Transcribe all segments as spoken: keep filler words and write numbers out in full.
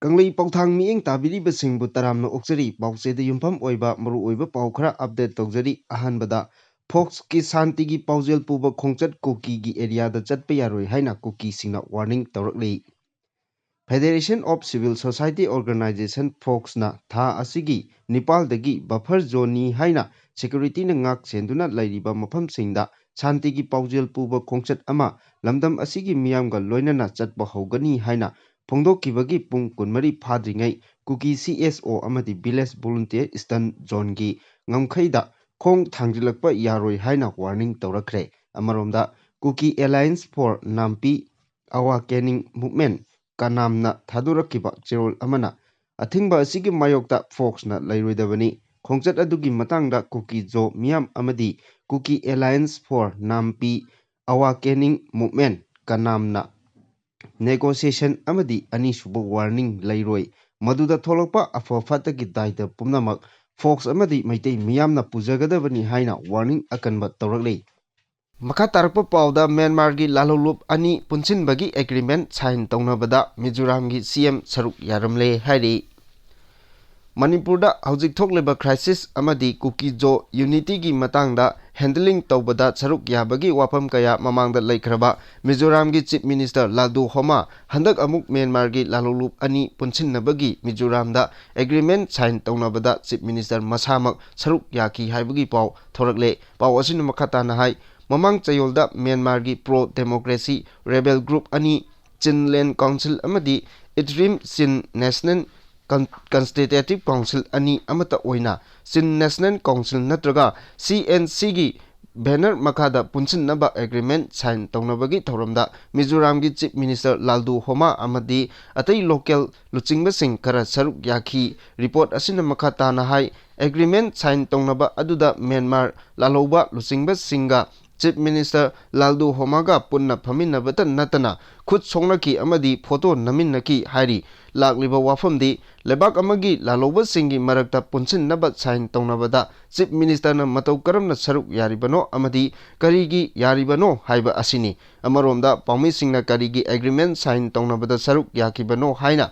ꯀꯪꯂꯩ ꯄꯥꯎꯊꯥꯡ ꯃꯤꯠꯌꯦꯡ ꯇꯥꯕꯤꯔꯤꯕꯁꯤꯡꯕꯨ ꯇꯔꯥꯝꯅ ꯑꯣꯛꯆꯔꯤ꯫ ꯄꯥꯎꯆꯦꯗ ꯌꯨꯝꯐꯝ ꯑꯣꯏꯕ ꯃꯔꯨꯑꯣꯏꯕ ꯄꯥꯎ ꯈꯔ update ꯇꯧꯖꯔꯤ꯫ ꯑꯍꯥꯟꯕꯗ, ꯐꯣꯛꯁꯀꯤ ꯁꯥꯟꯇꯤꯒꯤ ꯄꯥꯎꯖꯦꯜ ꯄꯨꯕ ꯈꯣꯡꯆꯠ ꯀꯨꯀꯤꯒꯤ ꯑꯦꯔꯤꯌꯥꯗ ꯆꯠꯄ ꯌꯥꯔꯣꯏ ꯍꯥꯏꯅ ꯀꯨꯀꯤꯁꯤꯡꯅ warning ꯇꯧꯔꯛꯂꯤ꯫ Federation of Civil Society Organization, ꯐꯣꯛꯁꯅ ꯊꯥ ꯑꯁꯤꯒꯤ ꯅꯤꯄꯥꯜꯗꯒꯤ buffer zoneꯅꯤ ꯍꯥꯏꯅ securityꯅ ꯉꯥꯛ ꯁꯦꯟꯗꯨꯅ ꯂꯩꯔꯤꯕ ꯃꯐꯝꯁꯤꯡꯗ ꯁꯥꯟꯇꯤꯒꯤ ꯄꯥꯎꯖꯦꯜ ꯄꯨꯕ ꯈꯣꯡꯆꯠ ꯑꯃ ꯂꯝꯗꯝ ꯑꯁꯤꯒꯤ ꯃꯤꯌꯥꯝꯒ ꯂꯣꯏꯅꯅ ꯆꯠꯄ ꯍꯧꯒꯅꯤ ꯍꯥꯏꯅ ꯐꯣꯡꯗꯣꯛꯈꯤꯕꯒꯤ ꯄꯨꯡ ꯀꯨꯟꯃꯔꯤ ꯐꯥꯗ꯭ꯔꯤꯉꯩ ꯀꯨꯀꯤ CSO ꯑꯃꯗꯤ village volunteer stun zoneꯒꯤ ꯉꯝꯈꯩꯗ ꯈꯣꯡ ꯊꯥꯡꯖꯤꯜꯂꯛꯄ ꯌꯥꯔꯣꯏ ꯍꯥꯏꯅ warning ꯇꯧꯔꯛꯈ꯭ꯔꯦ꯫ ꯑꯃꯔꯣꯝꯗ, Kuki Alliance for Nampi Awakening Movement, ꯀꯅꯥꯝꯅ ꯊꯥꯗꯣꯔꯛꯈꯤꯕ ꯆꯦꯔꯣꯜ ꯑꯃꯅ ꯑꯊꯤꯡꯕ ꯑꯁꯤꯒꯤ ꯃꯥꯌꯣꯛꯇ ꯐꯣꯛꯁꯅ ꯂꯩꯔꯣꯏꯗꯕꯅꯤ꯫ ꯈꯣꯡꯆꯠ ꯑꯗꯨꯒꯤ ꯃꯇꯥꯡꯗ ꯀꯨꯀꯤ ꯖꯣ ꯃꯤꯌꯥꯝ ꯑꯃꯗꯤ Kuki Alliance for Nampi Awakening Movement, ꯀꯅꯥꯝꯅ negotiation ꯑꯃꯗꯤ ꯑꯅꯤꯁꯨꯕ warning ꯂꯩꯔꯣꯏ꯫ ꯃꯗꯨꯗ ꯊꯣꯛꯂꯛꯄ ꯑꯐ ꯐꯠꯇꯒꯤ ꯗꯥꯏꯇ ꯄꯨꯝꯅꯃꯛ ꯐꯣꯛꯁ ꯑꯃꯗꯤ ꯃꯩꯇꯩ ꯃꯤꯌꯥꯝꯅ ꯄꯨꯖꯒꯗꯕꯅꯤ ꯍꯥꯏꯅ warning ꯑꯀꯟꯕ ꯇꯧꯔꯛꯂꯤ꯫ ꯃꯈꯥ ꯇꯥꯔꯛꯄ ꯄꯥꯎꯗ, ꯃ꯭ꯌꯥꯟꯃꯥꯔꯒꯤ ꯂꯥꯜꯍꯧꯂꯨꯞ ꯑꯅꯤ ꯄꯨꯟꯁꯤꯟꯕꯒꯤ agreement sign ꯇꯧꯅꯕꯗ ꯃꯤꯖꯣꯔꯥꯝꯒꯤ CM ꯁꯔꯨꯛ ꯌꯥꯔꯝꯂꯦ ꯍꯥꯏꯔꯤ꯫ ꯃꯅꯤꯄꯨꯔꯗ ꯍꯧꯖꯤꯛ ꯊꯣꯛꯂꯤꯕ crisis ꯑꯃꯗꯤ ꯀꯨꯀꯤ ꯖꯣ unityꯒꯤ ꯃꯇꯥꯡꯗ handling ꯇꯧꯕꯗ ꯁꯔꯨꯛ ꯌꯥꯕꯒꯤ ꯋꯥꯐꯝ ꯀꯌꯥ ꯃꯃꯥꯡꯗ ꯂꯩꯈ꯭ꯔꯕ ꯃꯤꯖꯣꯔꯥꯝꯒꯤ Chief Minister ꯂꯥꯜꯗꯨ ꯍꯣꯃꯥ ꯍꯟꯗꯛ ꯑꯃꯨꯛ ꯃ꯭ꯌꯥꯟꯃꯥꯔꯒꯤ ꯂꯥꯜꯍꯧꯂꯨꯞ ꯑꯅꯤ ꯄꯨꯟꯁꯤꯟꯅꯕꯒꯤ ꯃꯤꯖꯣꯔꯥꯝꯗ agreement sign ꯇꯧꯅꯕꯗ Chief Minister ꯃꯁꯥꯃꯛ ꯁꯔꯨꯛ ꯌꯥꯈꯤ ꯍꯥꯏꯕꯒꯤ ꯄꯥꯎ ꯊꯣꯔꯛꯂꯦ꯫ ꯄꯥꯎ ꯑꯁꯤꯅ ꯃꯈꯥ ꯇꯥꯅ ꯍꯥꯏ, ꯃꯃꯥꯡ ꯆꯌꯣꯜꯗ ꯃ꯭ꯌꯥꯟꯃꯥꯔꯒꯤ pro democracy rebel group ꯑꯅꯤ, Chin Land Council ꯑꯃꯗꯤ Interim Chin National Con-, Consultative Council ꯑꯅꯤ ꯑꯃꯠꯇ ꯑꯣꯏꯅ Chin National Council ꯅꯠꯇ꯭ꯔꯒ CNCꯒꯤ banner ꯃꯈꯥꯗ ꯄꯨꯟꯁꯤꯟꯅꯕ agreement sign ꯇꯧꯅꯕꯒꯤ ꯊꯧꯔꯝꯗ ꯃꯤꯖꯣꯔꯥꯝꯒꯤ Chief Minister ꯂꯥꯜꯗꯨ ꯍꯣꯃꯥ ꯑꯃꯗꯤ ꯑꯇꯩ local ꯂꯨꯆꯤꯡꯕꯁꯤꯡ ꯈꯔ ꯁꯔꯨꯛ ꯌꯥꯈꯤ꯫ Report ꯑꯁꯤꯅ ꯃꯈꯥ ꯇꯥꯅ ꯍꯥꯏ, agreement sign ꯇꯧꯅꯕ ꯑꯗꯨꯗ ꯃ꯭ꯌꯥꯟꯃꯥꯔ ꯂꯥꯜꯍꯧꯕ ꯂꯨꯆꯤꯡꯕꯁꯤꯡꯒ Chief Minister ꯂꯥꯜꯗꯨ ꯍꯣꯃꯥꯒ ꯄꯨꯟꯅ ꯐꯝꯃꯤꯟꯅꯕꯇ ꯅꯠꯇꯅ ꯈꯨꯠ ꯁꯣꯛꯅꯈꯤ ꯑꯃꯗꯤ photo ꯅꯝꯃꯤꯟꯅꯈꯤ ꯍꯥꯏꯔꯤ꯫ ꯂꯥꯛꯂꯤꯕ ꯋꯥꯐꯝꯗꯤ ꯂꯩꯕꯥꯛ ꯑꯃꯒꯤ ꯂꯥꯜꯍꯧꯕꯁꯤꯡꯒꯤ ꯃꯔꯛꯇ ꯄꯨꯟꯁꯤꯟꯅꯕ sign ꯇꯧꯅꯕꯗ Chief Ministerꯅ ꯃꯇꯧ ꯀꯔꯝꯅ ꯁꯔꯨꯛ ꯌꯥꯔꯤꯕꯅꯣ ꯑꯃꯗꯤ ꯀꯔꯤꯒꯤ ꯌꯥꯔꯤꯕꯅꯣ ꯍꯥꯏꯕ ꯑꯁꯤꯅꯤ꯫ ꯑꯃꯔꯣꯝꯗ ꯄꯥꯎꯃꯤꯁꯤꯡꯅ ꯀꯔꯤꯒꯤ agreement sign ꯇꯧꯅꯕꯗ ꯁꯔꯨꯛ ꯌꯥꯈꯤꯕꯅꯣ ꯍꯥꯏꯅ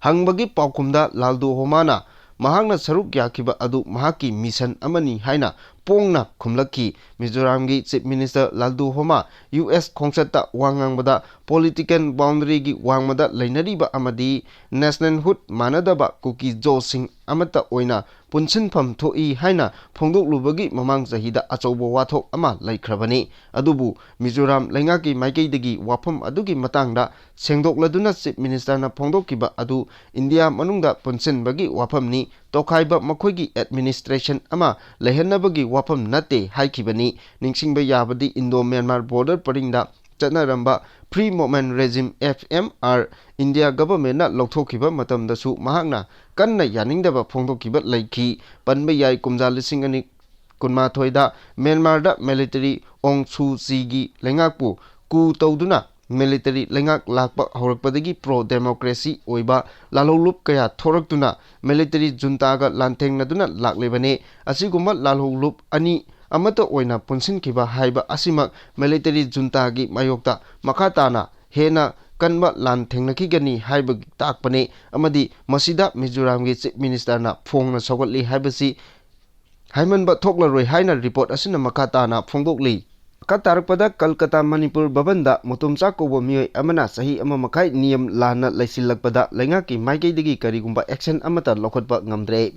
ꯍꯪꯕꯒꯤ ꯄꯥꯎꯈꯨꯝꯗ ꯂꯥꯜꯗꯨ ꯍꯣꯃꯥꯅ ꯃꯍꯥꯛꯅ ꯁꯔꯨꯛ ꯌꯥꯈꯤꯕ ꯑꯗꯨ ꯃꯍꯥꯛꯀꯤ ꯃꯤꯁꯟ ꯑꯃꯅꯤ ꯍꯥꯏꯅ ꯄꯣꯡꯅ ꯈꯨꯝꯂꯛꯈꯤ꯫ ꯃꯤꯖꯣꯔꯥꯝꯒꯤ Chief Minister ꯂꯥꯜꯗꯨ ꯍꯣꯃꯥ U S ꯈꯣꯡꯆꯠꯇ ꯋꯥ ꯉꯥꯡꯕꯗ political boundaryꯒꯤ ꯋꯥꯡꯃꯗ ꯂꯩꯅꯔꯤꯕ ꯑꯃꯗꯤ nationhood ꯃꯥꯟꯅꯗꯕ ꯀꯨꯀꯤ ꯖꯣꯁꯤꯡ ꯑꯃꯠꯇ ꯑꯣꯏꯅ ꯄꯨꯟꯁꯤꯟꯐꯝ ꯊꯣꯛꯏ ꯍꯥꯏꯅ ꯐꯣꯡꯗꯣꯛꯂꯨꯕꯒꯤ ꯃꯃꯥꯡ ꯆꯍꯤꯗ ꯑꯆꯧꯕ ꯋꯥꯊꯣꯛ ꯑꯃ ꯂꯩꯈ꯭ꯔꯕꯅꯤ꯫ ꯑꯗꯨꯕꯨ ꯃꯤꯖꯣꯔꯥꯝ ꯂꯩꯉꯥꯛꯀꯤ ꯃꯥꯏꯀꯩꯗꯒꯤ ꯋꯥꯐꯝ ꯑꯗꯨꯒꯤ ꯃꯇꯥꯡꯗ ꯁꯦꯡꯗꯣꯛꯂꯗꯨꯅ Chief Ministerꯅ ꯐꯣꯡꯗꯣꯛꯈꯤꯕ ꯑꯗꯨ ꯏꯟꯗꯤꯌꯥ ꯃꯅꯨꯡꯗ ꯄꯨꯟꯁꯤꯟꯕꯒꯤ ꯋꯥꯐꯝꯅꯤ, ꯇꯣꯈꯥꯏꯕ ꯃꯈꯣꯏꯒꯤ administration ꯑꯃ ꯂꯩꯍꯟꯅꯕꯒꯤ ꯋꯥꯐꯝ ꯅꯠꯇꯦ ꯍꯥꯏꯈꯤꯕꯅꯤ꯫ ꯅꯤꯡꯁꯤꯡꯕ ꯌꯥꯕꯗꯤ Indo-Myanmar border ꯄꯔꯤꯡꯗ ꯆꯠꯅꯔꯝꯕ Free Movement Regime, F M R, India governmentꯅ ꯂꯧꯊꯣꯛꯈꯤꯕ ꯃꯇꯝꯗꯁꯨ ꯃꯍꯥꯛꯅ ꯀꯟꯅ ꯌꯥꯅꯤꯡꯗꯕ ꯐꯣꯡꯗꯣꯛꯈꯤꯕ ꯂꯩꯈꯤ꯫ ꯄꯟꯕ ꯌꯥꯏ, ꯀꯨꯝꯖꯥ ꯂꯤꯁꯤꯡ ꯑꯅꯤ ꯀꯨꯟꯃꯥꯊꯣꯏꯗ ꯃ꯭ꯌꯥꯟꯃꯥꯔꯗ military Aung San Suu Kyiꯒꯤ ꯂꯩꯉꯥꯛꯄꯨ coup ꯇꯧꯗꯨꯅ military ꯂꯩꯉꯥꯛ ꯂꯥꯛꯄ ꯍꯧꯔꯛꯄꯗꯒꯤ pro democracy ꯑꯣꯏꯕ ꯂꯥꯜꯍꯧꯂꯨꯞ ꯀꯌꯥ ꯊꯣꯔꯛꯇꯨꯅ military juntaꯒ ꯂꯥꯟꯊꯦꯡꯅꯗꯨꯅ ꯂꯥꯛꯂꯤꯕꯅꯤ꯫ ꯑꯁꯤꯒꯨꯝꯕ ꯂꯥꯜꯍꯧꯂꯨꯞ ꯑꯅꯤ ꯑꯃꯠꯇ ꯑꯣꯏꯅ ꯄꯨꯟꯁꯤꯟꯈꯤꯕ ꯍꯥꯏꯕ ꯑꯁꯤꯃꯛ military juntaꯒꯤ ꯃꯥꯌꯣꯛꯇ ꯃꯈꯥ ꯇꯥꯅ ꯍꯦꯟꯅ ꯀꯟꯕ ꯂꯥꯟ ꯊꯦꯡꯅꯈꯤꯒꯅꯤ ꯍꯥꯏꯕꯒꯤ ꯇꯥꯛꯄꯅꯤ, ꯑꯃꯗꯤ ꯃꯁꯤꯗ ꯃꯤꯖꯣꯔꯥꯝꯒꯤ Chief Ministerꯅ ꯐꯣꯡꯅ ꯁꯧꯒꯠꯂꯤ ꯍꯥꯏꯕꯁꯤ ꯍꯥꯏꯃꯟꯕ ꯊꯣꯛꯂꯔꯣꯏ ꯍꯥꯏꯅ report ꯑꯁꯤꯅ ꯃꯈꯥ ꯇꯥꯅ ꯐꯣꯡꯗꯣꯛꯂꯤ꯫ ꯃꯈꯥ ꯇꯥꯔꯛꯄꯗ ꯀꯜꯀꯇꯥ ꯃꯅꯤꯄꯨꯔ ꯚꯕꯟꯗ ꯃꯨꯇꯨꯝꯆꯥ ꯀꯧꯕ ꯃꯤꯑꯣꯏ ꯑꯃꯅ ꯆꯍꯤ ꯑꯃ ꯃꯈꯥꯏ ꯅꯤꯌꯝ ꯂꯥꯟꯅ ꯂꯩꯁꯤꯜꯂꯛꯄꯗ ꯂꯩꯉꯥꯛꯀꯤ ꯃꯥꯏꯀꯩꯗꯒꯤ ꯀꯔꯤꯒꯨꯝꯕ action ꯑꯃꯠꯇ ꯂꯧꯈꯠꯄ ꯉꯝꯗ꯭ꯔꯦ꯫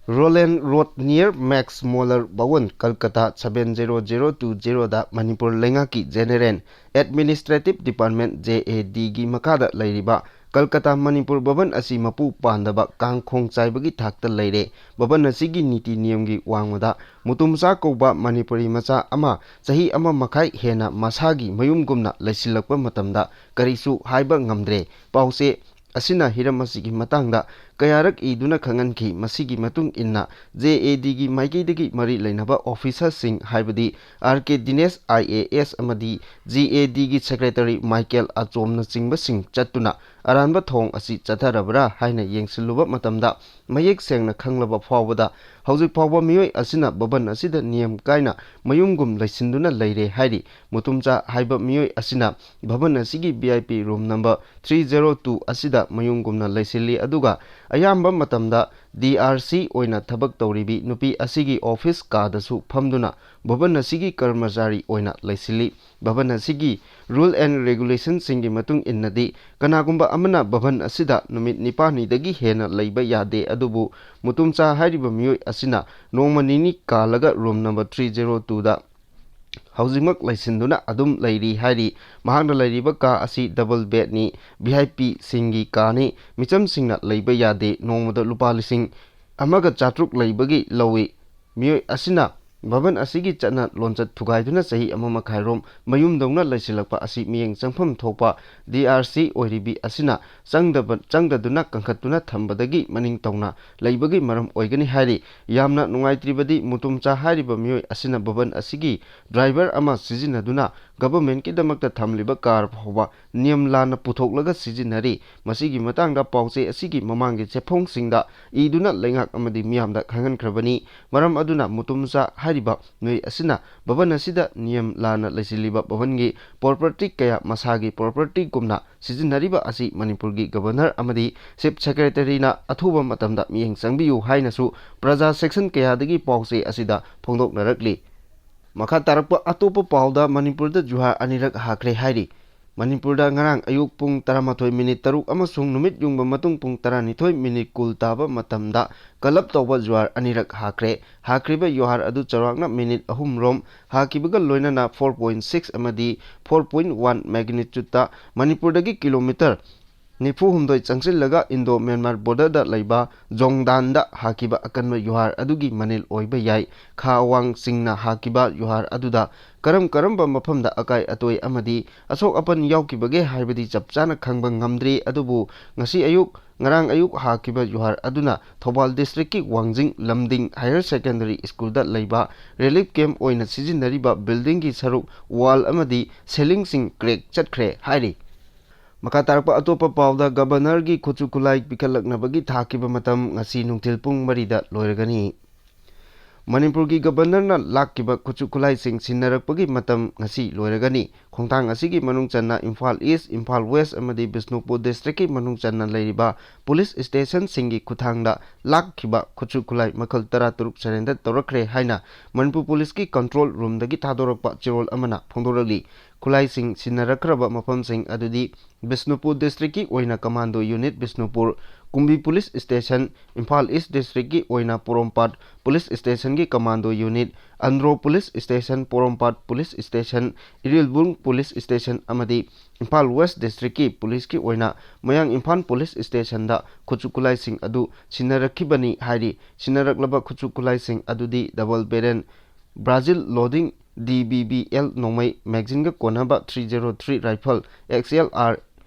Roland Road near Max Muller Bhawan, Kolkata seven zero zero two zeroꯗ Manipur ꯂꯩꯉꯥꯛꯀꯤ General Administrative Department, J A Dꯒꯤ ꯃꯈꯥꯗ ꯂꯩꯔꯤꯕ ꯀꯜꯀꯇꯥ ꯃꯅꯤꯄꯨꯔ ꯚꯕꯟ ꯑꯁꯤ ꯃꯄꯨ ꯄꯥꯟꯗꯕ ꯀꯥꯡꯈꯣꯡ ꯆꯥꯏꯕꯒꯤ ꯊꯥꯛꯇ ꯂꯩꯔꯦ꯫ ꯚꯕꯟ ꯑꯁꯤꯒꯤ ꯅꯤꯇꯤ ꯅꯤꯌꯝꯒꯤ ꯋꯥꯡꯃꯗ ꯃꯨꯇꯨꯝꯆꯥ ꯀꯧꯕ ꯃꯅꯤꯄꯨꯔꯤ ꯃꯆꯥ ꯑꯃ ꯆꯍꯤ ꯑꯃ ꯃꯈꯥꯏ ꯍꯦꯟꯅ ꯃꯁꯥꯒꯤ ꯃꯌꯨꯝꯒꯨꯝꯅ ꯂꯩꯁꯤꯜꯂꯛꯄ ꯃꯇꯝꯗ ꯀꯔꯤꯁꯨ ꯍꯥꯏꯕ ꯉꯝꯗ꯭ꯔꯦ꯫ ꯄꯥꯎꯆꯦ ꯑꯁꯤꯅ ꯍꯤꯔꯝ ꯑꯁꯤꯒꯤ ꯃꯇꯥꯡꯗ ꯀꯌꯥꯔꯛ ꯏꯗꯨꯅ ꯈꯪꯍꯟꯈꯤ꯫ ꯃꯁꯤꯒꯤ ꯃꯇꯨꯡ ꯏꯟꯅ JADꯒꯤ ꯃꯥꯏꯀꯩꯗꯒꯤ ꯃꯔꯤ ꯂꯩꯅꯕ officerꯁꯤꯡ, ꯍꯥꯏꯕꯗꯤ R K Dinesh IAS ꯑꯃꯗꯤ JADꯒꯤ secretary Michael Achomꯅꯆꯤꯡꯕꯁꯤꯡ ꯆꯠꯇꯨꯅ ꯑꯔꯥꯟꯕ ꯊꯧꯑꯣꯡ ꯑꯁꯤ ꯆꯠꯊꯔꯕ꯭ꯔꯥ ꯍꯥꯏꯅ ꯌꯦꯡꯁꯤꯜꯂꯨꯕ ꯃꯇꯝꯗ, ꯃꯌꯦꯛ ꯁꯦꯡꯅ ꯈꯪꯂꯕ ꯐꯥꯎꯕꯗ ꯍꯧꯖꯤꯛ ꯐꯥꯎꯕ ꯃꯤꯑꯣꯏ ꯑꯁꯤꯅ ꯚꯕꯟ ꯑꯁꯤꯗ ꯅꯤꯌꯝ ꯀꯥꯏꯅ ꯃꯌꯨꯝꯒꯨꯝ ꯂꯩꯁꯤꯟꯗꯨꯅ ꯂꯩꯔꯦ ꯍꯥꯏꯔꯤ꯫ ꯃꯨꯇꯨꯝꯆꯥ ꯍꯥꯏꯕ ꯃꯤꯑꯣꯏ ꯑꯁꯤꯅ ꯚꯕꯟ ꯑꯁꯤꯒꯤ VIP room number three zero two ꯑꯁꯤꯗ ꯃꯌꯨꯝꯒꯨꯝꯅ ꯂꯩꯁꯤꯜꯂꯤ, ꯑꯗꯨꯒ ꯑꯌꯥꯝꯕ ꯃꯇꯝꯗ DRC ꯑꯣꯏꯅ ꯊꯕꯛ ꯇꯧꯔꯤꯕꯤ ꯅꯨꯄꯤ ꯑꯁꯤꯒꯤ office ꯀꯥꯗꯁꯨ ꯐꯝꯗꯨꯅ ꯚꯕꯟ ꯑꯁꯤꯒꯤ ꯀꯔꯃꯆꯥꯔꯤ ꯑꯣꯏꯅ ꯂꯩꯁꯤꯜꯂꯤ꯫ ꯚꯕꯟ ꯑꯁꯤꯒꯤ rule and regulationꯁꯤꯡꯒꯤ ꯃꯇꯨꯡ ꯏꯟꯅꯗꯤ, ꯀꯅꯥꯒꯨꯝꯕ ꯑꯃꯅ ꯚꯕꯟ ꯑꯁꯤꯗ ꯅꯨꯃꯤꯠ ꯅꯤꯄꯥꯜꯅꯤꯗꯒꯤ ꯍꯦꯟꯅ ꯂꯩꯕ ꯌꯥꯗꯦ꯫ ꯑꯗꯨꯕꯨ ꯃꯨꯇꯨꯝꯆꯥ ꯍꯥꯏꯔꯤꯕ ꯃꯤꯑꯣꯏ ꯑꯁꯤꯅ ꯅꯣꯡꯃ ꯅꯤꯅꯤ ꯀꯥꯜꯂꯒ room number three zero twoꯗ ꯍꯧꯖꯤꯛꯃꯛ ꯂꯩꯁꯤꯟꯗꯨꯅ ꯑꯗꯨꯝ ꯂꯩꯔꯤ ꯍꯥꯏꯔꯤ꯫ ꯃꯍꯥꯛꯅ ꯂꯩꯔꯤꯕ ꯀꯥ ꯑꯁꯤ double bedꯅꯤ, VIPꯁꯤꯡꯒꯤ ꯀꯥꯅꯤ, ꯃꯤꯆꯝꯁꯤꯡꯅ ꯂꯩꯕ ꯌꯥꯗꯦ꯫ ꯅꯣꯡꯃꯗ ꯂꯨꯄꯥ ꯂꯤꯁꯤꯡ ꯑꯃꯒ ꯆꯥꯇ꯭ꯔꯨꯛ ꯂꯩꯕꯒꯤ ꯂꯧꯏ꯫ ꯃꯤꯑꯣꯏ ꯑꯁꯤꯅ ꯚꯕꯟ ꯑꯁꯤꯒꯤ ꯆꯠꯅ ꯂꯣꯟꯆꯠ ꯊꯨꯒꯥꯏꯗꯨꯅ ꯆꯍꯤ ꯑꯃ ꯃꯈꯥꯏꯔꯣꯝ ꯃꯌꯨꯝꯗꯧꯅ ꯂꯩꯁꯤꯜꯂꯛꯄ ꯑꯁꯤ ꯃꯤꯠꯌꯦꯡ ꯆꯪꯐꯝ ꯊꯣꯛꯄ DRC ꯑꯣꯏꯔꯤꯕꯤ ꯑꯁꯤꯅ ꯆꯪꯗꯕ, ꯆꯪꯗꯗꯨꯅ ꯀꯟꯈꯠꯇꯨꯅ ꯊꯝꯕꯗꯒꯤ ꯃꯅꯤꯡ ꯇꯧꯅ ꯂꯩꯕꯒꯤ ꯃꯔꯝ ꯑꯣꯏꯒꯅꯤ ꯍꯥꯏꯔꯤ꯫ ꯌꯥꯝꯅ ꯅꯨꯡꯉꯥꯏꯇ꯭ꯔꯤꯕꯗꯤ ꯃꯨꯇꯨꯝꯆꯥ ꯍꯥꯏꯔꯤꯕ ꯃꯤꯑꯣꯏ ꯑꯁꯤꯅ ꯚꯕꯟ ꯑꯁꯤꯒꯤ driver ꯑꯃ ꯁꯤꯖꯤꯟꯅꯗꯨꯅ governmentꯀꯤꯗꯃꯛꯇ ꯊꯝꯂꯤꯕ car ꯐꯥꯎꯕ ꯅꯤꯌꯝ ꯂꯥꯟꯅ ꯄꯨꯊꯣꯛꯂꯒ ꯁꯤꯖꯤꯟꯅꯔꯤ꯫ ꯃꯁꯤꯒꯤ ꯃꯇꯥꯡꯗ ꯄꯥꯎꯆꯦ ꯑꯁꯤꯒꯤ ꯃꯃꯥꯡꯒꯤ ꯆꯦꯐꯣꯡꯁꯤꯡꯗ ꯏꯗꯨꯅ ꯂꯩꯉꯥꯛ ꯑꯃꯗꯤ ꯃꯤꯌꯥꯝꯗ ꯈꯪꯍꯟꯈ꯭ꯔꯕꯅꯤ꯫ ꯃꯔꯝ ꯑꯗꯨꯅ ꯃꯨꯇꯨꯝꯆꯥ ꯍꯥꯏꯔꯤꯕ ꯃꯤꯑꯣꯏ ꯑꯁꯤꯅ ꯚꯕꯟ ꯑꯁꯤꯗ ꯅꯤꯌꯝ ꯂꯥꯟꯅ ꯂꯩꯁꯤꯜꯂꯤꯕ ꯚꯕꯟꯒꯤ property ꯀꯌꯥ ꯃꯁꯥꯒꯤ propertyꯒꯨꯝꯅ ꯁꯤꯖꯤꯟꯅꯔꯤꯕ ꯑꯁꯤ ꯃꯅꯤꯄꯨꯔꯒꯤ governor ꯑꯃꯗꯤ chief secretaryꯅ ꯑꯊꯨꯕ ꯃꯇꯝꯗ ꯃꯤꯠꯌꯦꯡ ꯆꯪꯕꯤꯌꯨ ꯍꯥꯏꯅꯁꯨ ꯄ꯭ꯔꯖꯥ section ꯀꯌꯥꯗꯒꯤ ꯄꯥꯎꯆꯦ ꯑꯁꯤꯗ ꯐꯣꯡꯗꯣꯛꯅꯔꯛꯂꯤ꯫ ꯃꯈꯥ ꯇꯥꯔꯛꯄ ꯑꯇꯣꯞꯄ ꯄꯥꯎꯗ, ꯃꯅꯤꯄꯨꯔꯗ ꯖꯨꯍꯥꯔ ꯑꯅꯤꯔꯛ ꯍꯥꯈ꯭ꯔꯦ ꯍꯥꯏꯔꯤ꯫ ꯃꯅꯤꯄꯨꯔꯗ ꯉꯔꯥꯡ ꯑꯌꯨꯛ ꯄꯨꯡ ꯇꯔꯥꯃꯥꯊꯣꯏ minute ꯇꯔꯨꯛ ꯑꯃꯁꯨꯡ ꯅꯨꯃꯤꯠ ꯌꯨꯡꯕ ꯃꯇꯨꯡ ꯄꯨꯡ ꯇꯔꯥꯅꯤꯊꯣꯏ minute ꯀꯨꯟ ꯇꯥꯕ ꯃꯇꯝꯗ ꯀꯂꯞ ꯇꯧꯕ ꯖꯨꯍꯥꯔ ꯑꯅꯤꯔꯛ ꯍꯥꯈ꯭ꯔꯦ꯫ ꯍꯥꯈ꯭ꯔꯤꯕ ꯖꯨꯍꯥꯔ ꯑꯗꯨ ꯆꯥꯎꯔꯥꯛꯅ minute ꯑꯍꯨꯝ ꯔꯣꯝ ꯍꯥꯈꯤꯕꯒ ꯂꯣꯏꯅꯅ four point six ꯑꯃꯗꯤ four point one magnitudeꯇ ꯃꯅꯤꯄꯨꯔꯗꯒꯤ kilometre ꯅꯤꯐꯨ ꯍꯨꯝꯗꯣꯏ ꯆꯪꯁꯤꯜꯂꯒ ꯏꯟꯗꯣ ꯃ꯭ꯌꯥꯟꯃꯥꯔ ꯕꯣꯔꯗꯔꯗ ꯂꯩꯕ ꯖꯣꯡꯗꯥꯟꯗ ꯍꯥꯈꯤꯕ ꯑꯀꯟꯕ ꯌꯨꯍꯥꯔ ꯑꯗꯨꯒꯤ ꯃꯅꯤꯜ ꯑꯣꯏꯕ ꯌꯥꯏ꯫ ꯈꯥ ꯋꯥꯡ ꯁꯤꯡꯅ ꯍꯥꯈꯤꯕ ꯌꯨꯍꯥꯔ ꯑꯗꯨꯗ ꯀꯔꯝ ꯀꯔꯝꯕ ꯃꯐꯝꯗ ꯑꯀꯥꯏ ꯑꯇꯣꯏ ꯑꯃꯗꯤ ꯑꯁꯣꯛ ꯑꯄꯟ ꯌꯥꯎꯈꯤꯕꯒꯦ ꯍꯥꯏꯕꯗꯤ ꯆꯞ ꯆꯥꯅ ꯈꯪꯕ ꯉꯝꯗ꯭ꯔꯤ꯫ ꯑꯗꯨꯕꯨ ꯉꯁꯤ ꯑꯌꯨꯛ, ꯉꯔꯥꯡ ꯑꯌꯨꯛ ꯍꯥꯈꯤꯕ ꯌꯨꯍꯥꯔ ꯑꯗꯨꯅ ꯊꯧꯕꯥꯜ ꯗꯤꯁꯇ꯭ꯔꯤꯛꯀꯤ ꯋꯥꯡꯖꯤꯡ ꯂꯝꯗꯤꯡ ꯍꯥꯌꯔ ꯁꯦꯀꯦꯟꯗꯔꯤ ꯁ꯭ꯀꯨꯜꯗ ꯂꯩꯕ ꯔꯤꯂꯤꯐ ꯀꯦꯝꯞ ꯑꯣꯏꯅ ꯁꯤꯖꯤꯟꯅꯔꯤꯕ ꯕꯤꯜꯗꯤꯡꯒꯤ ꯁꯔꯨꯛ ꯋꯥꯜ ꯑꯃꯗꯤ ꯁꯦꯂꯤꯡꯁꯤꯡ ꯀ꯭ꯔꯦꯛ ꯆꯠꯈ꯭ꯔꯦ ꯍꯥꯏꯔꯤ꯫ ꯃꯈꯥ ꯇꯥꯔꯛꯄ ꯑꯇꯣꯞꯄ ꯄꯥꯎꯗ, ꯒꯕꯔꯅꯔꯒꯤ ꯈꯨꯠꯁꯨ ꯈꯨꯠꯂꯥꯏ ꯄꯤꯈꯠꯂꯛꯅꯕꯒꯤ ꯊꯥꯈꯤꯕ ꯃꯇꯝ ꯉꯁꯤ ꯅꯨꯡꯊꯤꯜ ꯄꯨꯡ ꯃꯔꯤꯗ ꯂꯣꯏꯔꯒꯅꯤ꯫ ꯃꯅꯤꯄꯨꯔꯒꯤ ꯒꯕꯔꯅꯔꯅ ꯂꯥꯛꯈꯤꯕ ꯈꯨꯠꯁꯨ ꯈꯨꯠꯂꯥꯏꯁꯤꯡ ꯁꯤꯟꯅꯔꯛꯄꯒꯤ ꯃꯇꯝ ꯉꯁꯤ ꯂꯣꯏꯔꯒꯅꯤ꯫ ꯈꯣꯡꯊꯥꯡ ꯑꯁꯤꯒꯤ ꯃꯅꯨꯡ ꯆꯟꯅ ꯏꯝꯐꯥꯜ ꯏꯁ, ꯏꯝꯐꯥꯜ ꯋꯦꯁ ꯑꯃꯗꯤ ꯕꯤꯁꯅꯨꯄꯨꯔ ꯗꯤꯁꯇ꯭ꯔꯤꯛꯀꯤ ꯃꯅꯨꯡ ꯆꯟꯅ ꯂꯩꯔꯤꯕ ꯄꯨꯂꯤꯁ ꯁ꯭ꯇꯦꯁꯟꯁꯤꯡꯒꯤ ꯈꯨꯠꯊꯥꯡꯗ ꯂꯥꯛꯈꯤꯕ ꯈꯨꯠꯁꯨ ꯈꯨꯠꯂꯥꯏ ꯃꯈꯜ ꯇꯔꯥꯇꯔꯨꯛ ꯁꯔꯦꯟꯗꯔ ꯇꯧꯔꯛꯈ꯭ꯔꯦ ꯍꯥꯏꯅ ꯃꯅꯤꯄꯨꯔ ꯄꯨꯂꯤꯁꯀꯤ ꯀꯟꯇ꯭ꯔꯣꯜ ꯔꯨꯝꯗꯒꯤ ꯊꯥꯗꯣꯔꯛꯄ ꯆꯦꯔꯣꯜ ꯑꯃꯅ ꯐꯣꯡꯗꯣꯔꯛꯂꯤ꯫ ꯈꯨꯠꯂꯥꯏꯁꯤꯡ ꯁꯤꯟꯅꯔꯛꯈ꯭ꯔꯕ ꯃꯐꯝꯁꯤꯡ ꯑꯗꯨꯗꯤ ꯕꯤꯁꯅꯨꯄꯨꯔ ꯗꯤꯁꯇ꯭ꯔꯤꯛꯀꯤ ꯑꯣꯏꯅ commando unit Bishnupur, Kumbi police station, Imphal east ꯗꯤꯁꯇ꯭ꯔꯤꯛꯀꯤ ꯑꯣꯏꯅ ꯄꯣꯔꯣꯝꯄꯥꯠ ꯄꯨꯂꯤꯁ ꯁ꯭ꯇꯦꯁꯟꯒꯤ commando unit, Andro police station, Porompat police station, Irilbung police station ꯑꯃꯗꯤ ꯏꯝꯐꯥꯜ ꯋꯦꯁ ꯗꯤꯁꯇ꯭ꯔꯤꯛꯀꯤ ꯄꯨꯂꯤꯁꯀꯤ ꯑꯣꯏꯅ ꯃꯌꯥꯡ ꯏꯝꯐꯥꯜ ꯄꯨꯂꯤꯁ ꯁ꯭ꯇꯦꯁꯟꯗ ꯈꯨꯠꯁꯨ ꯈꯨꯠꯂꯥꯏꯁꯤꯡ ꯑꯗꯨ ꯁꯤꯟꯅꯔꯛꯈꯤꯕꯅꯤ ꯍꯥꯏꯔꯤ꯫ ꯁꯤꯟꯅꯔꯛꯂꯕ ꯈꯨꯠꯁꯨ ꯈꯨꯠꯂꯥꯏꯁꯤꯡ ꯑꯗꯨꯗꯤ double barrel breech loading D B B L ꯅꯣꯡꯃꯩ ꯃꯦꯒꯥꯖꯤꯟꯒ ꯀꯣꯟꯅꯕ three zero three rifle, X L R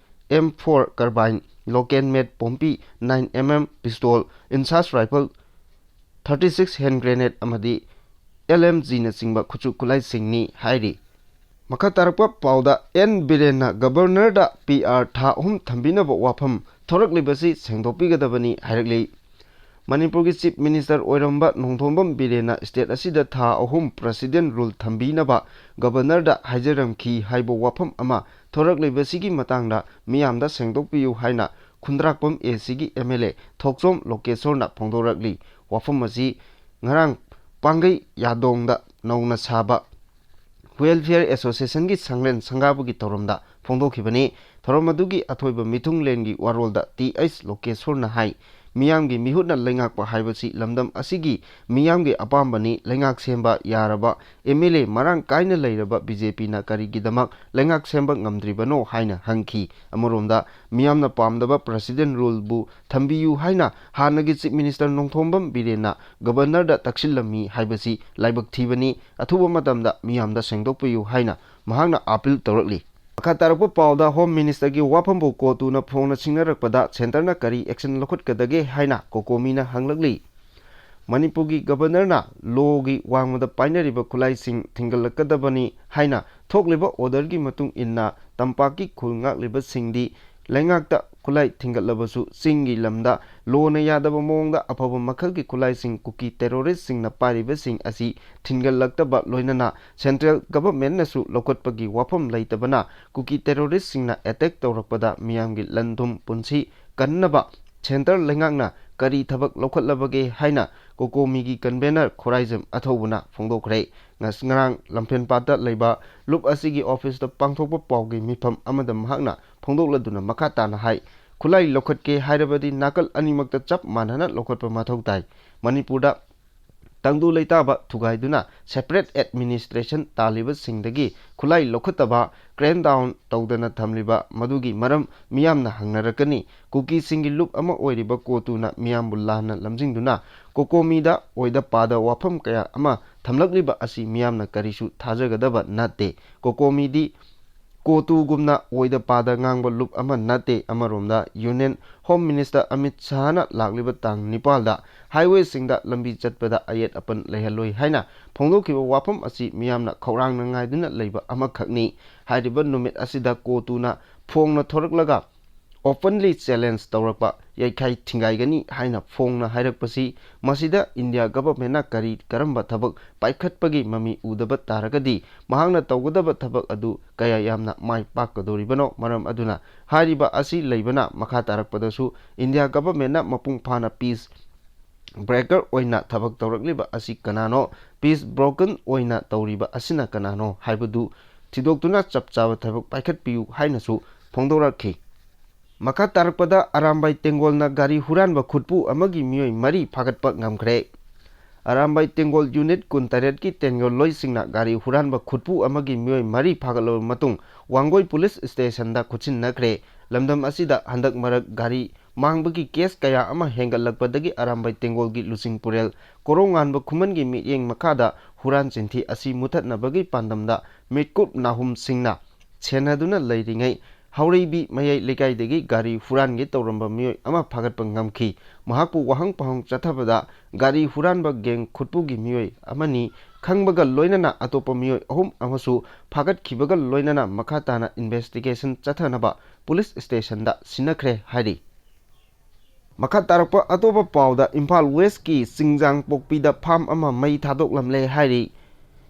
M four carbine, local made ꯄꯣꯝꯄꯤ nine M M pistol, INSAS rifle, thirty six hand grenade ꯑꯃꯗꯤ ꯑꯦꯜ ꯑꯦꯝ ꯖꯤꯅꯆꯤꯡꯕ ꯈꯨꯠꯁꯨ ꯈꯨꯠꯂꯥꯏꯁꯤꯡꯅꯤ ꯍꯥꯏꯔꯤ꯫ ꯃꯈꯥ ꯇꯥꯔꯛꯄ ꯄꯥꯎꯗ, ꯑꯦꯟ ꯕꯤꯔꯦꯟꯅ ꯒꯕꯔꯅꯔꯗ ꯄꯤ ꯑꯥꯔ ꯊꯥ ꯑꯍꯨꯝ ꯊꯝꯕꯤꯅꯕ ꯋꯥꯐꯝ ꯊꯣꯔꯛꯂꯤꯕꯁꯤ ꯁꯦꯡꯗꯣꯛꯄꯤꯒꯗꯕꯅꯤ ꯍꯥꯏꯔꯛꯂꯤ꯫ ꯃꯅꯤꯄꯨꯔꯒꯤ ꯆꯤꯐ ꯃꯤꯅꯤꯁꯇꯔ ꯑꯣꯏꯔꯝꯕ ꯅꯣꯡꯊꯣꯝꯕꯝ ꯕꯤꯔꯦꯟꯅ ꯁ꯭ꯇꯦꯠ ꯑꯁꯤꯗ ꯊꯥ ꯑꯍꯨꯝ ꯄ꯭ꯔꯦꯁꯤꯗꯦꯟ ꯔꯨꯜ ꯊꯝꯕꯤꯅꯕ ꯒꯕꯔꯅꯔꯗ ꯍꯥꯏꯖꯔꯝꯈꯤ ꯍꯥꯏꯕ ꯋꯥꯐꯝ ꯑꯃ ꯊꯣꯔꯛꯂꯤꯕꯁꯤꯒꯤ ꯃꯇꯥꯡꯗ ꯃꯤꯌꯥꯝꯗ ꯁꯦꯡꯗꯣꯛꯄꯤꯌꯨ ꯍꯥꯏꯅ ꯈꯨꯟꯗ꯭ꯔꯥꯛꯄꯝ ꯑꯦ ꯁꯤꯒꯤ ꯑꯦꯝ ꯑꯦꯜ ꯑꯦ ꯊꯣꯛꯆꯣꯝ ꯂꯣꯀꯦꯁꯣꯔꯅ ꯐꯣꯡꯗꯣꯔꯛꯂꯤ꯫ ꯋꯥꯐꯝ ꯑꯁꯤ ꯉꯔꯥꯡ ꯄꯥꯡꯒꯩ ꯌꯥꯗꯣꯡꯗ ꯅꯧꯅ ꯁꯥꯕ ꯋꯦꯜꯐꯤꯌꯔ ꯑꯦꯁꯣꯁꯤꯌꯦꯁꯟꯒꯤ ꯁꯪꯂꯦꯟ ꯁꯪꯒꯥꯕꯒꯤ ꯊꯧꯔꯝꯗ ꯐꯣꯡꯗꯣꯛꯈꯤꯕꯅꯤ꯫ ꯊꯧꯔꯝ ꯑꯗꯨꯒꯤ ꯑꯊꯣꯏꯕ ꯃꯤꯊꯨꯡꯂꯦꯟꯒꯤ ꯋꯥꯔꯣꯜꯗ ꯇꯤ ꯑꯩꯆ ꯂꯣꯀꯦꯁꯣꯔꯅ ꯍꯥꯏ, ꯃꯤꯌꯥꯝꯒꯤ ꯃꯤꯍꯨꯠꯅ ꯂꯩꯉꯥꯛꯄ ꯍꯥꯏꯕꯁꯤ ꯂꯝꯗꯝ ꯑꯁꯤꯒꯤ ꯃꯤꯌꯥꯝꯒꯤ ꯑꯄꯥꯝꯕꯅꯤ꯫ ꯂꯩꯉꯥꯛ ꯁꯦꯝꯕ ꯌꯥꯔꯕ ꯑꯦꯝ ꯑꯦꯜ ꯑꯦ ꯃꯔꯥꯡ ꯀꯥꯏꯅ ꯂꯩꯔꯕ ꯕꯤ ꯖꯦ ꯄꯤꯅ ꯀꯔꯤꯒꯤꯗꯃꯛ ꯂꯩꯉꯥꯛ ꯁꯦꯝꯕ ꯉꯝꯗ꯭ꯔꯤꯕꯅꯣ ꯍꯥꯏꯅ ꯍꯪꯈꯤ꯫ ꯑꯃꯔꯣꯝꯗ ꯃꯤꯌꯥꯝꯅ ꯄꯥꯝꯗꯕ ꯄ꯭ꯔꯦꯁꯤꯗꯦꯟ ꯔꯨꯜꯕꯨ ꯊꯝꯕꯤꯌꯨ ꯍꯥꯏꯅ ꯍꯥꯟꯅꯒꯤ ꯆꯤꯐ ꯃꯤꯅꯤꯁꯇꯔ ꯅꯣꯡꯊꯣꯝꯕꯝ ꯕꯤꯔꯦꯟꯅ ꯒꯕꯔꯅꯔꯗ ꯇꯛꯁꯤꯜꯂꯝꯃꯤ ꯍꯥꯏꯕꯁꯤ ꯂꯥꯏꯕꯛ ꯊꯤꯕꯅꯤ꯫ ꯑꯊꯨꯕ ꯃꯇꯝꯗ ꯃꯤꯌꯥꯝꯗ ꯁꯦꯡꯗꯣꯛꯄꯤꯌꯨ ꯍꯥꯏꯅ ꯃꯍꯥꯛꯅ ꯑꯥꯄꯤꯜ ꯇꯧꯔꯛꯂꯤ꯫ ꯃꯈꯥ ꯇꯥꯔꯛꯄ ꯄꯥꯎꯗ ꯍꯣꯝ ꯃꯤꯅꯤꯁꯇꯔꯒꯤ ꯋꯥꯐꯝꯕꯨ ꯀꯣꯇꯨꯅ ꯐꯣꯡꯅ ꯁꯤꯡꯅꯔꯛꯄꯗ ꯁꯦꯟꯇꯔꯅ ꯀꯔꯤ ꯑꯦꯛꯁꯟ ꯂꯧꯈꯠꯀꯗꯒꯦ ꯍꯥꯏꯅ ꯀꯣꯀꯣꯃꯤꯅ ꯍꯪꯂꯛꯂꯤ꯫ ꯃꯅꯤꯄꯨꯔꯒꯤ ꯒꯕꯔꯅꯔꯅ ꯂꯣꯒꯤ ꯋꯥꯡꯃꯗ ꯄꯥꯏꯅꯔꯤꯕ ꯈꯨꯠꯂꯥꯏꯁꯤꯡ ꯊꯤꯡꯒꯠꯂꯛꯀꯗꯕꯅꯤ ꯍꯥꯏꯅ ꯊꯣꯛꯂꯤꯕ ꯑꯣꯔꯗꯔꯒꯤ ꯃꯇꯨꯡ ꯏꯟꯅ ꯇꯝꯄꯥꯛꯀꯤ ꯈꯨꯜ ꯉꯥꯛꯂꯤꯕꯁꯤꯡꯗꯤ ꯂꯩꯉꯥꯛꯇ ꯈꯨꯠꯂꯥꯏ ꯊꯤꯡꯒꯠꯂꯕꯁꯨ ꯆꯤꯡꯒꯤ ꯂꯝꯗ ꯂꯣꯅ ꯌꯥꯗꯕ ꯃꯑꯣꯡꯗ ꯑꯐꯕ ꯃꯈꯜꯒꯤ ꯈꯨꯠꯂꯥꯏꯁꯤꯡ ꯀꯨꯀꯤ ꯇꯦꯔꯣꯔꯤꯁꯁꯤꯡꯅ ꯄꯥꯏꯔꯤꯕꯁꯤꯡ ꯑꯁꯤ ꯊꯤꯡꯒꯠꯂꯛꯇꯕ ꯂꯣꯏꯅꯅ ꯁꯦꯟꯇ꯭ꯔꯦꯜ ꯒꯚꯔꯟꯃꯦꯟꯠꯅꯁꯨ ꯂꯧꯈꯠꯄꯒꯤ ꯋꯥꯐꯝ ꯂꯩꯇꯕꯅ ꯀꯨꯀꯤ ꯇꯦꯔꯣꯔꯤꯁꯁꯤꯡꯅ ꯑꯦꯇꯦꯛ ꯇꯧꯔꯛꯄꯗ ꯃꯤꯌꯥꯝꯒꯤ ꯂꯟ ꯊꯨꯝ ꯄꯨꯟꯁꯤ ꯀꯟꯅꯕ ꯁꯦꯟꯇꯔ ꯂꯩꯉꯥꯛꯅ ꯀꯔꯤ ꯊꯕꯛ ꯂꯧꯈꯠꯂꯕꯒꯦ ꯍꯥꯏꯅ ꯀꯣꯀꯣꯃꯤꯒꯤ ꯀꯟꯚꯦꯅꯔ ꯈꯣꯔꯥꯏꯖꯝ ꯑꯊꯧꯕꯅ ꯐꯣꯡꯗꯣꯛꯈ꯭ꯔꯦ꯫ ꯉꯁ-, ꯉꯔꯥꯡ ꯂꯝꯐꯦꯟꯄꯥꯠꯇ ꯂꯩꯕ ꯂꯨꯞ ꯑꯁꯤꯒꯤ ꯑꯣꯐꯤꯁꯇ ꯄꯥꯡꯊꯣꯛꯄ ꯄꯥꯎꯒꯤ ꯃꯤꯐꯝ ꯑꯃꯗ ꯃꯍꯥꯛꯅ ꯐꯣꯡꯗꯣꯛꯂꯗꯨꯅ ꯃꯈꯥ ꯇꯥꯅ ꯍꯥꯏ, ꯈꯨꯠꯂꯥꯏ ꯂꯧꯈꯠꯀꯦ ꯍꯥꯏꯔꯕꯗꯤ ꯅꯥꯀꯜ ꯑꯅꯤꯃꯛꯇ ꯆꯞ ꯃꯥꯟꯅꯅ ꯂꯧꯈꯠꯄ ꯃꯊꯧ ꯇꯥꯏ꯫ ꯃꯅꯤꯄꯨꯔꯗ ꯇꯪꯗꯨ ꯂꯩꯇꯥꯕ ꯊꯨꯒꯥꯏꯗꯨꯅ ꯁꯦꯄꯔꯦꯠ ꯑꯦꯗꯃꯤꯅꯤꯁꯇ꯭ꯔꯦꯁꯟ ꯇꯥꯜꯂꯤꯕꯁꯤꯡꯗꯒꯤ ꯈꯨꯠꯂꯥꯏ ꯂꯧꯈꯠꯇꯕ, ꯀ꯭ꯔꯦꯝ ꯗꯥꯎꯟ ꯇꯧꯗꯅ ꯊꯝꯂꯤꯕ ꯃꯗꯨꯒꯤ ꯃꯔꯝ ꯃꯤꯌꯥꯝꯅ ꯍꯪꯅꯔꯛꯀꯅꯤ꯫ ꯀꯨꯀꯤꯁꯤꯡꯒꯤ ꯂꯨꯞ ꯑꯃ ꯑꯣꯏꯔꯤꯕ ꯀꯣꯇꯨꯅ ꯃꯤꯌꯥꯝꯕꯨ ꯂꯥꯟꯅ ꯂꯝꯖꯤꯡꯗꯨꯅ ꯀꯣꯀꯣꯃꯤꯗ ꯑꯣꯏꯗ ꯄꯥꯗ ꯋꯥꯐꯝ ꯀꯌꯥ ꯑꯃ ꯊꯝꯂꯛꯂꯤꯕ ꯑꯁꯤ ꯃꯤꯌꯥꯝꯅ ꯀꯔꯤꯁꯨ ꯊꯥꯖꯒꯗꯕ ꯅꯠꯇꯦ꯫ ꯀꯣꯀꯣꯃꯤꯗꯤ ꯀꯣꯇꯨꯒꯨꯝꯅ ꯑꯣꯏꯗ ꯄꯥꯗ ꯉꯥꯡꯕ ꯂꯨꯞ ꯑꯃ ꯅꯠꯇꯦ꯫ ꯑꯃꯔꯣꯝꯗ ꯌꯨꯅꯤꯌꯟ ꯍꯣꯝ ꯃꯤꯅꯤꯁꯇꯔ ꯑꯃꯤꯠ ꯁꯥꯍꯅ ꯂꯥꯛꯂꯤꯕ ꯇꯥꯡ ꯅꯤꯄꯥꯜꯗ ꯍꯥꯏꯋꯦꯁꯤꯡꯗ ꯂꯝꯕꯤ ꯆꯠꯄꯗ ꯑꯌꯦꯠ ꯑꯄꯟ ꯂꯩꯍꯜꯂꯣꯏ ꯍꯥꯏꯅ ꯐꯣꯡꯗꯣꯛꯈꯤꯕ ꯋꯥꯐꯝ ꯑꯁꯤ ꯃꯤꯌꯥꯝꯅ ꯈꯧꯔꯥꯡꯅ ꯉꯥꯏꯗꯨꯅ ꯂꯩꯕ ꯑꯃꯈꯛꯅꯤ꯫ ꯍꯥꯏꯔꯤꯕ ꯅꯨꯃꯤꯠ ꯑꯁꯤꯗ ꯀꯣꯇꯨꯅ ꯐꯣꯡꯅ ꯊꯣꯔꯛꯂꯒ ꯑꯣꯄꯟꯂꯤ ꯆꯦꯂꯦꯟꯖ ꯇꯧꯔꯛꯄ, ꯌꯩꯈꯥꯏ ꯊꯤꯡꯒꯥꯏꯒꯅꯤ ꯍꯥꯏꯅ ꯐꯣꯡꯅ ꯍꯥꯏꯔꯛꯄꯁꯤ, ꯃꯁꯤꯗ ꯏꯟꯗꯤꯌꯥ ꯒꯚꯔꯟꯃꯦꯟꯠꯅ ꯀꯔꯤ ꯀꯔꯝꯕ ꯊꯕꯛ ꯄꯥꯏꯈꯠꯄꯒꯤ ꯃꯃꯤ ꯎꯗꯕ ꯇꯥꯔꯒꯗꯤ ꯃꯍꯥꯛꯅ ꯇꯧꯒꯗꯕ ꯊꯕꯛ ꯑꯗꯨ ꯀꯌꯥ ꯌꯥꯝꯅ ꯃꯥꯏ ꯄꯥꯛꯀꯗꯧꯔꯤꯕꯅꯣ? ꯃꯔꯝ ꯑꯗꯨꯅ ꯍꯥꯏꯔꯤꯕ ꯑꯁꯤ ꯂꯩꯕꯅ ꯃꯈꯥ ꯇꯥꯔꯛꯄꯗꯁꯨ ꯏꯟꯗꯤꯌꯥ ꯒꯚꯔꯟꯃꯦꯟꯠꯅ ꯃꯄꯨꯡ ꯐꯥꯅ ꯄꯤꯁ ꯕ꯭ꯔꯦꯀꯔ ꯑꯣꯏꯅ ꯊꯕꯛ ꯇꯧꯔꯛꯂꯤꯕ ꯑꯁꯤ ꯀꯅꯥꯅꯣ? ꯄꯤꯁ ꯕ꯭ꯔꯣꯀꯟ ꯑꯣꯏꯅ ꯇꯧꯔꯤꯕ ꯑꯁꯤꯅ ꯀꯅꯥꯅꯣ ꯍꯥꯏꯕꯗꯨ ꯊꯤꯗꯣꯛꯇꯨꯅ ꯆꯞ ꯆꯥꯕ ꯊꯕꯛ ꯄꯥꯏꯈꯠꯄꯤꯌꯨ ꯍꯥꯏꯅꯁꯨ ꯐꯣꯡꯗꯣꯔꯛꯈꯤ꯫ ꯃꯈꯥ ꯇꯥꯔꯛꯄꯗ ꯑꯔꯥꯝꯕꯥꯏ ꯇꯦꯡꯒꯣꯜꯅ ꯒꯥꯔꯤ ꯍꯨꯔꯥꯟꯕ ꯈꯨꯠꯄꯨ ꯑꯃꯒꯤ ꯃꯤꯑꯣꯏ ꯃꯔꯤ ꯐꯥꯒꯠꯄ ꯉꯝꯈ꯭ꯔꯦ꯫ ꯑꯔꯥꯝꯕꯥꯏ ꯇꯦꯡꯒꯣꯜ ꯌꯨꯅꯤꯠ ꯀꯨꯟꯇꯔꯦꯠꯀꯤ ꯇꯦꯡꯒꯣꯜꯂꯣꯏꯁꯤꯡꯅ ꯒꯥꯔꯤ ꯍꯨꯔꯥꯟꯕ ꯈꯨꯠꯄꯨ ꯑꯃꯒꯤ ꯃꯤꯑꯣꯏ ꯃꯔꯤ ꯐꯥꯒꯠꯂꯕ ꯃꯇꯨꯡ ꯋꯥꯡꯒꯣꯏ ꯄꯨꯂꯤꯁ ꯁ꯭ꯇꯦꯁꯟꯗ ꯈꯨꯠꯁꯤꯟꯅꯈ꯭ꯔꯦ꯫ ꯂꯝꯗꯝ ꯑꯁꯤꯗ ꯍꯟꯗꯛ ꯃꯔꯛ ꯒꯥꯔꯤ ꯃꯥꯡꯕꯒꯤ ꯀꯦꯁ ꯀꯌꯥ ꯑꯃ ꯍꯦꯟꯒꯠꯂꯛꯄꯗꯒꯤ ꯑꯔꯥꯝꯕꯥꯏ ꯇꯦꯡꯒꯣꯜꯒꯤ ꯂꯨꯆꯤꯡꯄꯨꯔꯦꯜ ꯀꯣꯔꯧꯉꯥꯟꯕ ꯈꯨꯃꯟꯒꯤ ꯃꯤꯠꯌꯦꯡ ꯃꯈꯥꯗ ꯍꯨꯔꯥꯟ ꯆꯤꯟꯊꯤ ꯑꯁꯤ ꯃꯨꯊꯠꯅꯕꯒꯤ ꯄꯥꯟꯗꯝꯗ ꯃꯤꯠꯀꯨꯞ ꯅꯥꯍꯨꯝꯁꯤꯡꯅ ꯁꯦꯟꯅꯗꯨꯅ ꯂꯩꯔꯤꯉꯩ, ꯍꯥꯎꯔꯩꯕꯤ ꯃꯌꯥꯏ ꯂꯩꯀꯥꯏꯗꯒꯤ ꯒꯥꯔꯤ ꯍꯨꯔꯥꯟꯒꯦ ꯇꯧꯔꯝꯕ ꯃꯤꯑꯣꯏ ꯑꯃ ꯐꯥꯒꯠꯄ ꯉꯝꯈꯤ꯫ ꯃꯍꯥꯛꯄꯨ ꯋꯥꯍꯪ ꯄꯥꯎꯍꯪ ꯆꯠꯊꯕꯗ ꯒꯥꯔꯤ ꯍꯨꯔꯥꯟꯕ ꯒꯦꯡ ꯈꯨꯠꯄꯨꯒꯤ ꯃꯤꯑꯣꯏ ꯑꯃꯅꯤ ꯈꯪꯕꯒ ꯂꯣꯏꯅꯅ ꯑꯇꯣꯞꯄ ꯃꯤꯑꯣꯏ ꯑꯍꯨꯝ ꯑꯃꯁꯨ ꯐꯥꯒꯠꯈꯤꯕꯒ ꯂꯣꯏꯅꯅ ꯃꯈꯥ ꯇꯥꯅ ꯏꯟꯚꯦꯁꯇꯤꯒꯦꯁꯟ ꯆꯠꯊꯅꯕ ꯄꯨꯂꯤꯁ ꯁ꯭ꯇꯦꯁꯟꯗ ꯁꯤꯟꯅꯈ꯭ꯔꯦ ꯍꯥꯏꯔꯤ꯫ ꯃꯈꯥ ꯇꯥꯔꯛꯄ ꯑꯇꯣꯞꯄ ꯄꯥꯎꯗ ꯏꯝꯐꯥꯜ ꯋꯦꯁꯀꯤ ꯆꯤꯡꯖꯥꯡꯄꯣꯛꯄꯤꯗ ꯐꯥꯝ ꯑꯃ ꯃꯩ ꯊꯥꯗꯣꯛꯂꯝꯂꯦ ꯍꯥꯏꯔꯤ꯫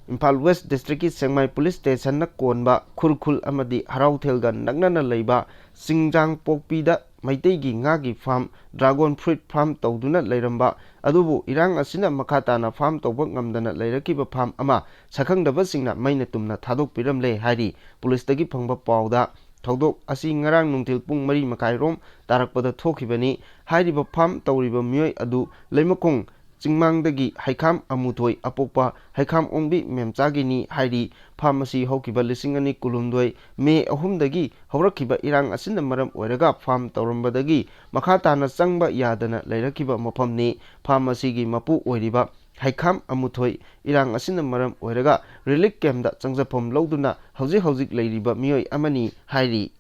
ꯏꯝꯐꯥꯜ ꯋꯦꯁ ꯗꯤꯁꯇ꯭ꯔꯤꯛꯀꯤ ꯁꯦꯡꯃꯥꯏ ꯄꯨꯂꯤꯁ ꯁ꯭ꯇꯦꯁꯟꯅ ꯀꯣꯟꯕ ꯈꯨꯔꯈꯨꯜ ꯑꯃꯗꯤ ꯍꯔꯥꯎꯊꯦꯜꯒ ꯅꯛꯅꯅ ꯂꯩꯕ ꯆꯤꯡꯖꯥꯡꯄꯣꯛꯄꯤꯗ ꯃꯩꯇꯩꯒꯤ ꯉꯥꯒꯤ ꯐꯥꯝ, ꯗ꯭ꯔꯥꯒꯣꯟ ꯐ꯭ꯔꯨꯏꯠ ꯐꯥꯝ ꯇꯧꯗꯨꯅ ꯂꯩꯔꯝꯕ ꯑꯗꯨꯕꯨ ꯏꯔꯥꯡ ꯑꯁꯤꯅ ꯃꯈꯥ ꯇꯥꯅ ꯐꯥꯝ ꯇꯧꯕ ꯉꯝꯗꯅ ꯂꯩꯔꯛꯈꯤꯕ ꯐꯥꯝ ꯑꯃ ꯁꯛꯈꯪꯗꯕꯁꯤꯡꯅ ꯃꯩꯅ ꯇꯨꯝꯅ ꯊꯥꯗꯣꯛꯄꯤꯔꯝꯂꯦ ꯍꯥꯏꯔꯤ꯫ ꯄꯨꯂꯤꯁꯇꯒꯤ ꯐꯪꯕ ꯄꯥꯎꯗ ꯊꯧꯗꯣꯛ ꯑꯁꯤ ꯉꯔꯥꯡ ꯅꯨꯡꯊꯤꯜ ꯄꯨꯡ ꯃꯔꯤ ꯃꯈꯥꯏꯔꯣꯝ ꯇꯥꯔꯛꯄꯗ ꯊꯣꯛꯈꯤꯕꯅꯤ꯫ ꯍꯥꯏꯔꯤꯕ ꯐꯥꯝ ꯇꯧꯔꯤꯕ ꯃꯤꯑꯣꯏ ꯑꯗꯨ ꯂꯩꯃꯈꯣꯡ ꯆꯤꯡꯃꯥꯡꯗꯒꯤ ꯍꯩꯈꯥꯝ ꯑꯃꯨꯊꯣꯏ ꯑꯄꯣꯛꯄ ꯍꯩꯈꯥꯝ ꯑꯣꯡꯕꯤ ꯃꯦꯝꯆꯥꯒꯤꯅꯤ ꯍꯥꯏꯔꯤ꯫ ꯐꯥꯝ ꯑꯁꯤ ꯍꯧꯈꯤꯕ ꯂꯤꯁꯤꯡ ꯑꯅꯤ ꯀꯨꯟꯍꯨꯝꯗꯣꯏ ꯃꯦ ꯑꯍꯨꯝꯗꯒꯤ ꯍꯧꯔꯛꯈꯤꯕ ꯏꯔꯥꯡ ꯑꯁꯤꯅ ꯃꯔꯝ ꯑꯣꯏꯔꯒ ꯐꯥꯝ ꯇꯧꯔꯝꯕꯗꯒꯤ ꯃꯈꯥ ꯇꯥꯅ ꯆꯪꯕ ꯌꯥꯗꯅ ꯂꯩꯔꯛꯈꯤꯕ ꯃꯐꯝꯅꯤ꯫ ꯐꯥꯝ ꯑꯁꯤꯒꯤ ꯃꯄꯨ ꯑꯣꯏꯔꯤꯕ ꯍꯩꯈꯥꯝ ꯑꯃꯨꯊꯣꯏ ꯏꯔꯥꯡ ꯑꯁꯤꯅ ꯃꯔꯝ ꯑꯣꯏꯔꯒ ꯔꯤꯂꯤꯐ ꯀꯦꯝꯞꯇ ꯆꯪꯖꯐꯝ ꯂꯧꯗꯨꯅ ꯍꯧꯖꯤꯛ ꯍꯧꯖꯤꯛ ꯂꯩꯔꯤꯕ ꯃꯤꯑꯣꯏ ꯑꯃꯅꯤ ꯍꯥꯏꯔꯤ꯫